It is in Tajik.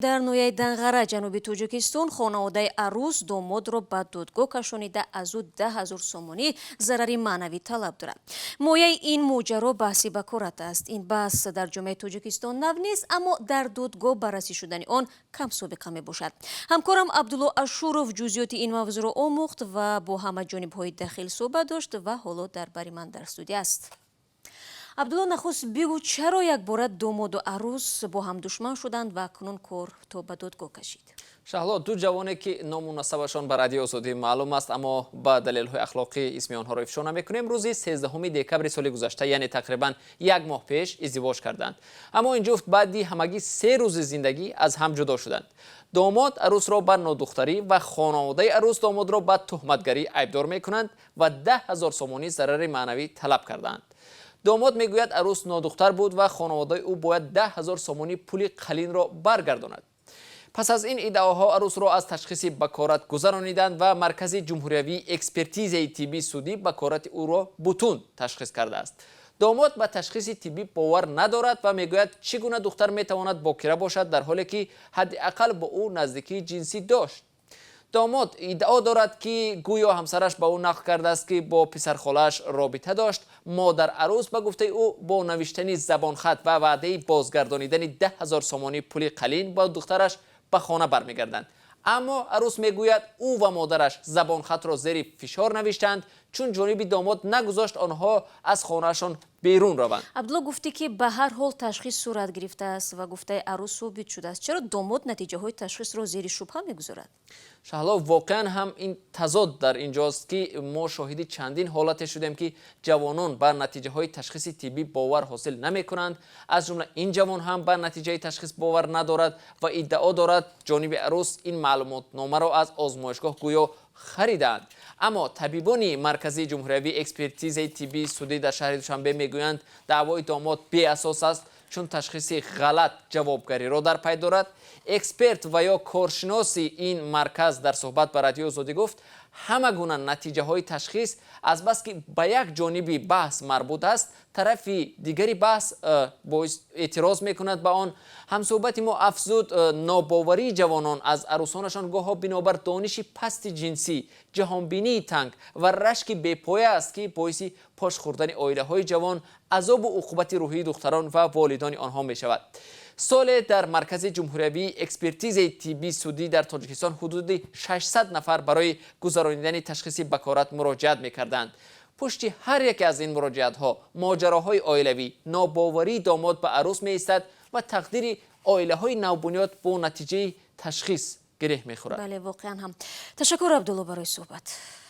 Дар ноҳияи Данғара, ҷануби Тоҷикистон, хонаводаи арӯс домодро ба додгоҳ кашонида, аз ӯ 10 000 сомонӣ зарари маънавӣ талаб дорад. Мояи ин моҷаро баҳси бакорат аст. Ин баҳс дар ҷомеаи Тоҷикистон нав нест, аммо дар додгоҳ баррасӣ шудани он камсобиқа мебошад. Ҳамкорам Абдулло Ашуров ҷузъиёти ин мавзӯъро омӯхт ва бо ҳама ҷонибҳои дахил суҳбат дошт ва ҳоло дар бари ман дар студия аст. Абдулло, нахуст бигӯ, чаро якбора домоду арӯс бо ҳам душман шуданд ва акнун кор то ба додгоҳ кашид? Шаҳло, ду ҷавоне, ки ному насабашон ба Радиои Озодӣ маълум аст, аммо ба далелҳои ахлоқӣ исми онҳоро ифшо намекунем, рӯзи 13 декабри соли гузашта, яъне тақрибан як моҳ пеш, издивоҷ карданд. Аммо ин ҷуфт баъди ҳамагӣ 3 рӯзи зиндагӣ аз ҳам ҷудо шуданд. Домод арӯсро ба нодухтарӣ ва хонаводаи арӯс домодро ба туҳматгарӣ айбдор мекунанд ва 10 000 сомонӣ зарари маънавӣ талаб кардаанд. Домод мегӯяд, арӯс нодухтар буд ва хонаводаи ӯ бояд 10 000 сомонӣ пули қалинро баргардонад. Пас аз ин иддаоҳо арӯсро аз ташхиси бакорат гузарониданд ва Маркази ҷумҳуриявии экспертизаи тиббии судӣ бакорати ӯро бутун ташхис кардааст. Домод ба ташхиси тиббӣ бовар надорад ва мегӯяд, чӣ гуна духтар метавонад бокира бошад, дар ҳоле ки ҳадди ақал бо ӯ наздикии ҷинсӣ дошт. Домод иддао дорад, ки гӯё ҳамсараш ба ӯ нақл кардааст, ки бо писархолааш робита дошт. Модар арӯс, ба гуфтаи ӯ, бо навиштани забонхат ва ваъдаи бозгардонидани 10 000 сомонӣ пули қалин ба духтараш ба хона бармегарданд. Аммо арӯс мегӯяд, ӯ ва модараш забонхатро зери фишор навиштанд, чун ҷониби домод нагузошт онҳо аз хонаашон берун раванд. Абдулло, гуфтӣ, ки ба ҳар ҳол ташхис сурат гирифтааст ва гуфтаи арӯс собит шудааст. Чаро домод натиҷаҳои ташхисро зери шубҳа мегузорад? Шаҳло, воқеан ҳам ин тазод дар инҷост, ки мо шоҳиди чандин ҳолате шудем, ки ҷавонон ба натиҷаҳои ташхиси тиббӣ бовар ҳосил намекунанд. Аз ҷумла ин ҷавон ҳам ба натиҷаи ташхис бовар надорад ва иддао дорад, ҷониби арӯс ин маълумотномаро аз озмоишгоҳ гӯё харидаанд. Аммо табибони Марказии ҷумҳуриявии экспертизаи тиббии судӣ дар шаҳри Душанбе мегӯянд, даъвои домод беасос аст, чун ташхиси ғалат ҷавобгариро дар пай дорад. Эксперт ва ё коршиноси ин марказ дар суҳбат ба Радиои Озодӣ гуфт, ҳама гуна натиҷаҳои ташхис, азбаски ба як ҷониби баҳс марбут аст, тарафи дигари баҳс боис эътироз мекунад ба он. Ҳамсӯҳбати мо афзуд, нобоварии ҷавонон аз арӯсонашон гоҳо бинобар дониши пасти ҷинсӣ, ҷаҳонбинии танг ва рашки бепоя аст, ки боиси пош хӯрдани оилаҳои ҷавон, азобу уқубати рӯҳии духтарон ва волидони онҳо мешавад. Соле дар Маркази ҷумҳуриявии экспертизаи тиббии судӣ дар Тоҷикистон ҳудуди 600 нафар барои гузаронидани ташхиси бакорат муроҷиат мекарданд. Пушти ҳар яке аз ин муроҷиатҳо моҷароҳои оилавӣ, нобоварии домод ба арӯс меистад ва тақдири оилаҳои навбунёд бо натиҷаи ташхис гиреҳ мехӯрад. Бале, воқеан ҳам. Ташаккур, Абдулло, барои суҳбат.